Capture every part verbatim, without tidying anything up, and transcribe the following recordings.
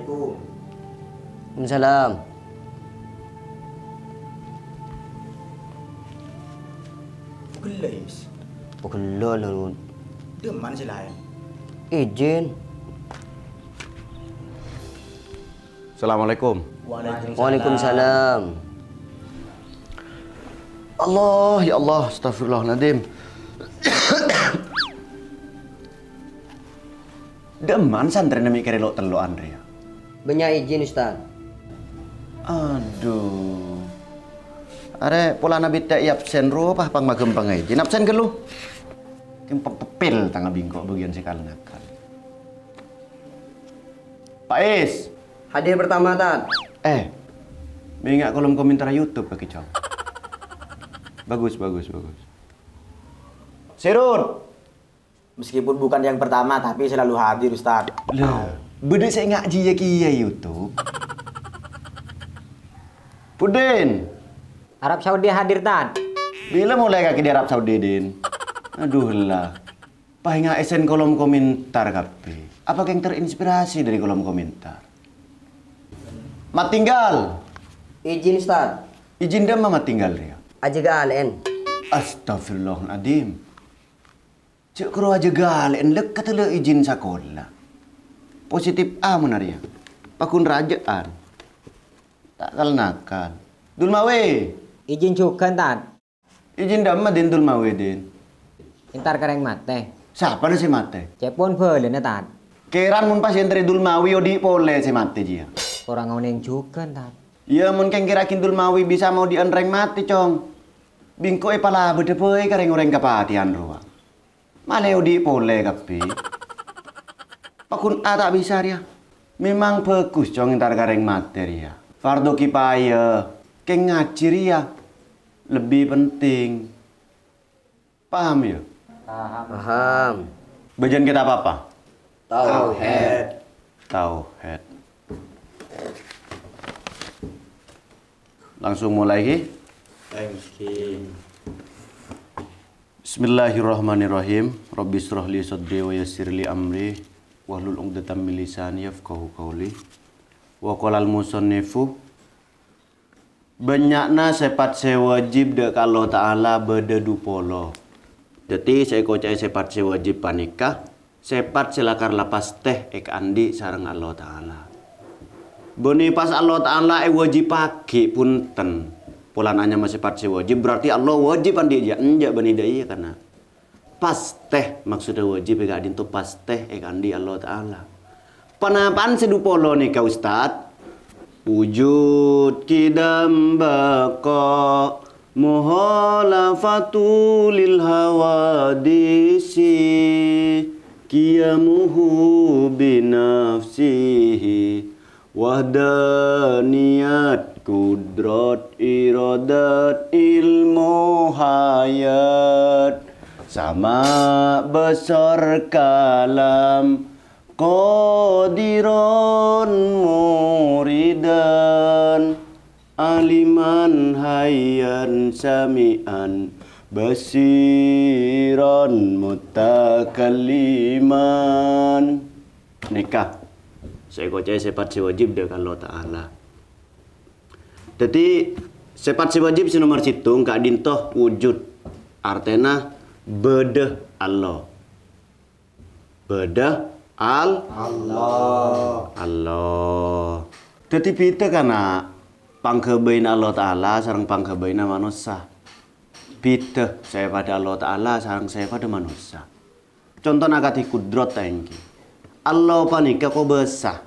Waalaikumsalam. Pegella, Is. Pegella, Lun. Dâ'emma'a sè laèn? Ijin. Assalamualaikum. Waalaikumsalam. Waalaikumsalam. Allah, ya Allah, astagfirullahaladzim. Dâ'emma'a santrèna mè' kèrè lo'-tello'an rèya? Bânnya' ijin, Ustaz. Adhu. Arè polana bâdâ è absen rowa, pas pang-maghem pangèjin. Absen ghâllu. Kèng pepèl tang abingko' bâgiyân sè kal-ngakal. Pak Is. Hadir pertama, Tad. Eh, mènga' kolom komentar YouTube lagi, Cong. Bagus, bagus, bagus. Sirut. Meskipun bukan yang pertama, tapi selalu hadir, Ustaz. Lah, bâdâ sè ngajhi kèya YouTube. Pudin. Arab Saudi hadir, Tad. Bilâ molaè kakè dâri Arab Saudi, Din? Adhu, la. Pas ènga' èsen kolom komentar kabbhi. Apa kèng terinspirasi dâri kolom komentar? Matinggal. Ijin, Ustaz. Ijin dâ'emma matinggal rèya? Ajâgâ alè'en. Astagfirullahaladzim. Jhâ' karo ajâgâ alè'en, lekka tella' ijin sakola. Positif A mon arèya. Paghun rajâ'ân. Ta' kal-nakal. Dulmawi. Ijin jhughân, Tad. Ijin dâ'emma, Din, Dulmawi, Din? Entar ka rèng matè. Sapana sè matè? Cèpon bhâlâna, Tad. Kèran mon pas èntarè Dulmawi odi' polè sè matè jiyâ. Korang onèng jhughân, Tad. Iyâ, mon kèng kèra ghi' Dulmawi bisa maodi'ân rèng matè, Cong. Bingko' èpalabâdhâ bhâi ka rèng-orèng kapatèyan rowa. Malè odi' polè kabbhi. Paghun A ta' bisa rèya. Memang bhâghus, Cong, entar ka rèng matè rèya. Fardhu kifayah, kèng ngajhi rèya lebbi penting. Paham, yâ? Paham. Bâjâna kitab apa? Tauhid. Tauhid. Langsung mulai, ghi? Thanks, Ki. Bismillahirrahmanirrahim. Rabbi shrah li sadri wa yassir li amri wahlul 'uqdatam min lisani yafqahu qauli. Wa qalal musannifu, bânnya'na sèpat sè wâjib dâ' ka Allah Ta'ala bâdâ dhu polo. Dhâddhi, sè èkoca'è sèpat sè wâjib panèka, sèpat sè lakar la pastè èkaandi' sareng Allah Ta'ala. Bânnè pas Allah Ta'ala èwâjibhâghi, bhunten. Polana nyama sèpat sè wâjib, berarti Allah wâjib andi' jiyâ, enjâ' bânnè dâ' iyâ, kana. Pastè, maksoddhâ wâjib è ka'dinto pastè èkaandi' Allah Ta'ala. Ponapa'an sè dhu polo nèka, Ustad? Wujud, qidam, baqa, mukhalafatu lil hawadisi, qiyamuhu binafsihi, wahdaniyat, qudrat, iradat, ilmu, hayat, sama', basar, kalam, qadiran, muridan, aliman, hayyan, sami'an, basiran, mutakalliman. Nèka sè èkoca'è sèpat sè wâjib dâ' ka Allah Ta'ala. Dhâddhi, sèpat sè wâjib sè nomer sèttong ka'dinto wujud. Artèna bâdâ Allah. Bâdâ al-, Allah. Allah. Dhâddhi bhidhâ kana pangghâbâyânna Allah Ta'ala sareng pangghâbâyânna manossa. Bhidhâ sè èpadâ Allah Ta'ala sareng sè èpadâ manossa. Contona akadhi kudrat ta' èngghi. Allah panèka kobâsa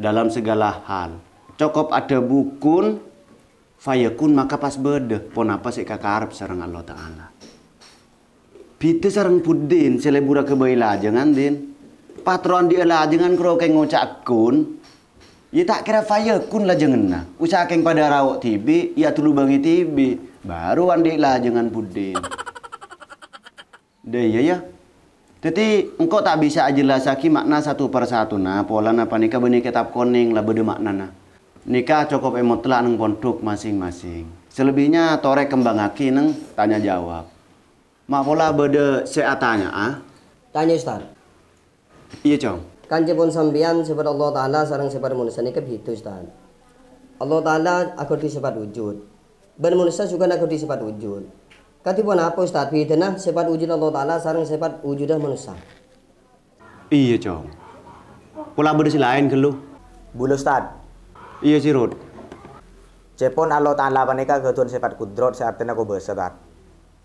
dalam segala hal. Cokop adhâbu kun fayakun, maka pas bâdâ ponapa sè èkakarep sareng Allah Ta'ala. Bhidhâ sareng Buddin sè lebur aghâbây lajângan, Din. Pas terro andi'â lajângan karo kèng ngoca' kun, iyâ ta' kèra fayakun lajânganna. Usaha kèng padâ arao' dhibi', iyâ adhulubângè dhibi', baru andi' lajângan Buddin. Dâ' iyâ, yâ. Dhâddhi, engko' ta' bisa ajellasaghi ma'na satu persatuna, polana panèka bânnè kètab konèng la bâdâ ma'nana. Nèka cokop èmotlak neng pondhuk masing-masing. Selebihnya torè kembangngaghi neng tanya jawab. Ma' pola bâdâ sè atanya'a? Tanya, Ustaz. Iyâ, Cong. Kancèpon sampèyan, sèpat Allah Ta'ala sareng sèpat manossa nèka bhidhâ, Ustaz. Allah Ta'ala aghâdhi sèpat wujud. Bân manossa jhughân aghâdhi sèpat wujud. Kadhi ponapa, Ustaz, bhidhâna sèpat wujud Allah Ta'ala sareng sèpat wujudda manossa? Iyâ, Cong. Pola bâdâ sè laèn ghâllu. Bulâ, Ustaz. Iyâ, Sirut. Cèpon Allah Ta'ala panèka ghâdhuwân sèpat kudrat sè artèna kobâsa, Tad.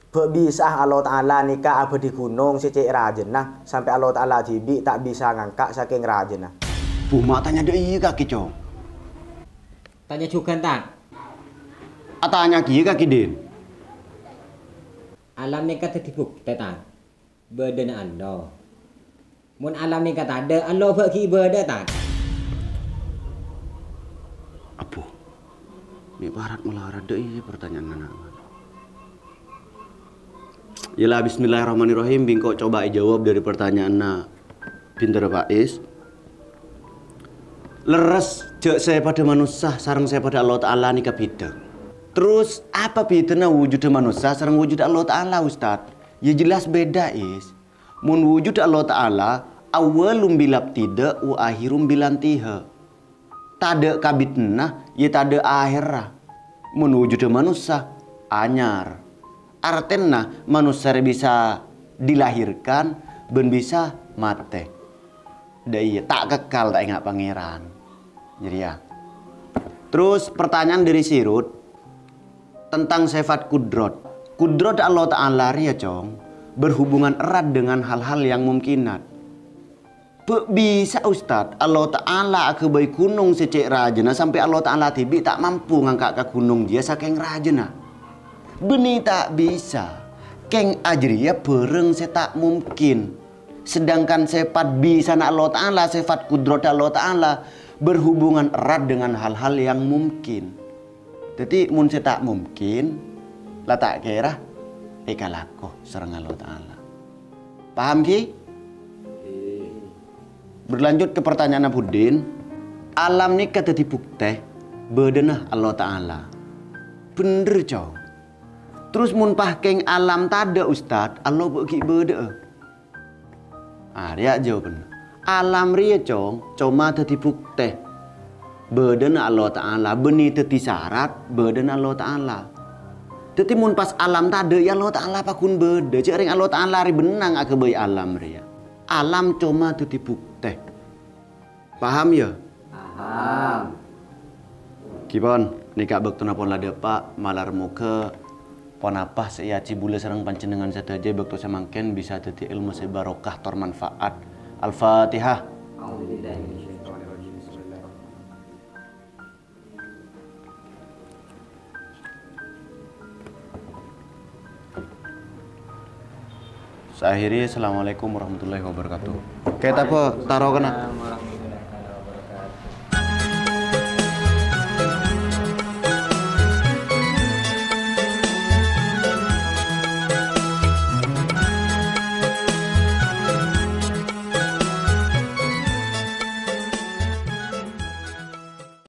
Bâ' bisa'a Allah Ta'ala nèka abâdhi ghunong sè cè' rajâna, sampè' Allah Ta'ala dhibi' ta' bisa ngangka' sakèng rajâna. Bhuma tanya dâ' iyâ kakè, Cong. Tanya jhughân, Tad. Atanya kèya kakè, Din. Alam nèka dhâddhi buktè, Tad. Bâdâna Allah. Mon alam nèka tadâ', Allah bâ' ghi' bâdâ, Tad? Abbhu, mè' parat malarat dâ' iyâ pertanyaan ana'. Yâ la, bismillahirrahmanirrahim, bi' engko' coba èjâwâb dâri pertanyaanna bhintèra Faiz. Lerres, jâ' sèpadhâ manossa sareng sèpadhâ Allah Ta'ala nèka bhidhâ. Terros, apa bhidhâna wujudda manossa sareng wujudda Allah Ta'ala, Ustaz? Yâ jelas bhidhâ, Is. Mon wujudda Allah Ta'ala, awwalum bilabtida' wa akhirum bilantiha. Tadâ' kabidhânna, yâ tadâ' ahèrra. Mon wujudda manossa, anyar. Artèna manossa rè bisa dilahirkan bân bisa matè. Dâ' iyâ, ta' kekkal, ta' enga' Pangèran. Jârèya. Terros, pertanyaan dâri Sirut tentang sèfat kudrat. Kudrat Allah Ta'ala rèya, Cong, berhubungan erat dengan hal-hal yang mumkinat. Bâ' bisa, Ustaz, Allah Ta'ala aghâbây ghunong sè cè' rajâna sampè' Allah Ta'ala dhibi' ta' mampu ngangka' ka ghunong jiyâ sakèng rajâna. Bânnè ta' bisa. Kèng ajârèya bhârâng sè ta' mumkin. Sedangkan sèfat bisana Allah Ta'ala, sèfat kudrat Allah Ta'ala berhubungan erat dengan hal-hal yang mumkin. Dhâddhi, mon sè ta' mumkin, la ta' kèra èkalako sareng Allah Ta'ala. Paham, ghi? Berlanjut ke pertanyaanna Buddin, alam nèka dhâddhi buktè bâdâna Allah Ta'ala. Bhender, Cong. Terros mon pas kèng alam tadâ', Ustaz, Allah bâ' ghi' bâdâ'â. Arèya jawabanna. Alam rèya, Cong, coma dhâddhi buktè bâdâna Allah Ta'ala, bânnè dhâddhi sarat bâdâna Allah Ta'ala. Dhâddhi, mon pas alam tadâ', yâ Allah Ta'ala pagghun bâdâ. Jhâ' rèng Allah Ta'ala rè bennang aghâbây alam rèya. Alam coma dhâddhi buktè. Paham, yâ? Paham. Ghi-pon, nèka bâktona pon la dâpa', malar moghâ ponapa sè èajhi bulâ sareng panjhennengngan sadhâjâ è bâkto samangkèn bisa dhâddhi èlmo sè barokah tor manfaat. Al-Fatihah. A'udzubillahi minasyaitonirrajim. Bismillahirrahmanirrahim. Saakhiri, assalamualaikum warahmatullahi wabarakatuh. Kèta bâ, taro kèna.